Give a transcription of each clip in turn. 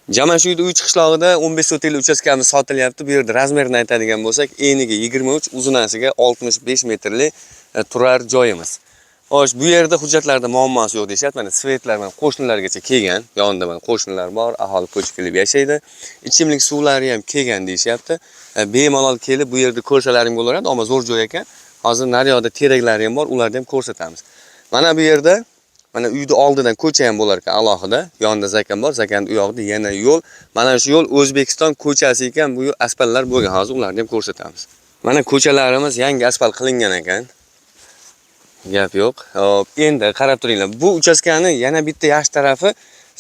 Jamashu Uychi qishlog'ida 15 sotikli uchastkamiz sotilyapti. Bu yerda razmerini aytadigan bo'lsak, eniga 23, uzunasiga 65 metrli turar joyimiz. Xo'sh, bu yerda hujjatlarda muammosi yo'q deyishyapti. Mana svetlar mana qo'shnilargacha kelgan. Yonida mana qo'shnilar bor, aholi ko'chib kelib yashaydi. Ichimlik suvlari ham kelgan deyishyapti. Bemalol kelib bu yerda ko'rsalaring bo'laveradi, ammo zo'r joy ekan. Hozir naryoqda teraklari ham bor, ularni ham ko'rsatamiz. Mana bu yerda mana uyni oldidan ko'cha ham bo'lar ekan alohida. Yonida zakan bor, zakanning u yoqda yana yo'l. Mana shu yo'l O'zbekiston ko'chasi ekan, bu yo'l asfaltlar bo'lgan. Hozir ularni ham ko'rsatamiz. Mana ko'chalarimiz yangi asfalt qilingan ekan. Gap yo'q. Hop, endi qarab turinglar. Bu uchastkani yana bitta yaxshi tarafi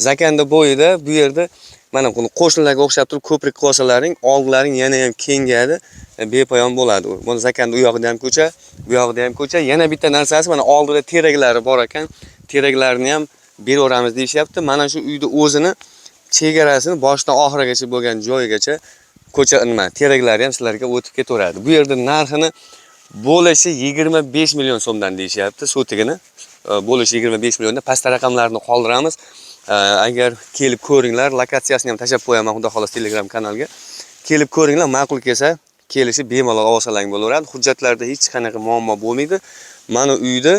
Zakanda bo'yida bu yerda mana buni qo'shnilarga o'xshab turib ko'prik qilib olsalaring, oldilaring yana ham kengayadi, bepoyon bo'ladi. Buni Zakanda u yoqda ham ko'cha, bu yoqda ham ko'cha. Yana bitta narsasi mana oldida teraklari bor ekan. Teraklarni ham beraveramiz deyishyapti. Mana shu uyni o'zini chegarasini boshidan oxirigacha bo'lgan joyigacha ko'cha nima, teraklari ham sizlarga o'tib ketaveradi. Bu yerda narxini bo'lishi 25 million so'mdan deyishyapti, sotigini. Bo'lishi 25 millionda pastda raqamlarni qoldiramiz. Agar kelib ko'ringlar, lokatsiyasini ham tashlab qo'yaman, xudo xohlasa, Telegram kanalga. Kelib ko'ringlar, ma'qul kelsa, kelishib bemalol olsalaring bo'laveradi. Hujjatlarda hech qanaqa muammo bo'lmaydi. Mana uyda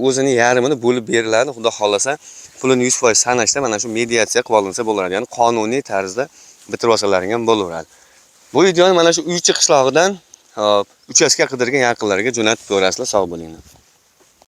o'zini yarmini bo'lib beriladi, xudo xohlasa, pulini 100% sanashda mana shu mediatsiya qilib olinsa bo'laveradi. Ya'ni qonuniy tarzda bitirib olsalaring ham bo'laveradi. Bu videoni mana shu Uychi qishlog'idan, hop, uchastka qidirgan yaqinlarga jo'natib ko'rasizlar. Sog' bo'linglar.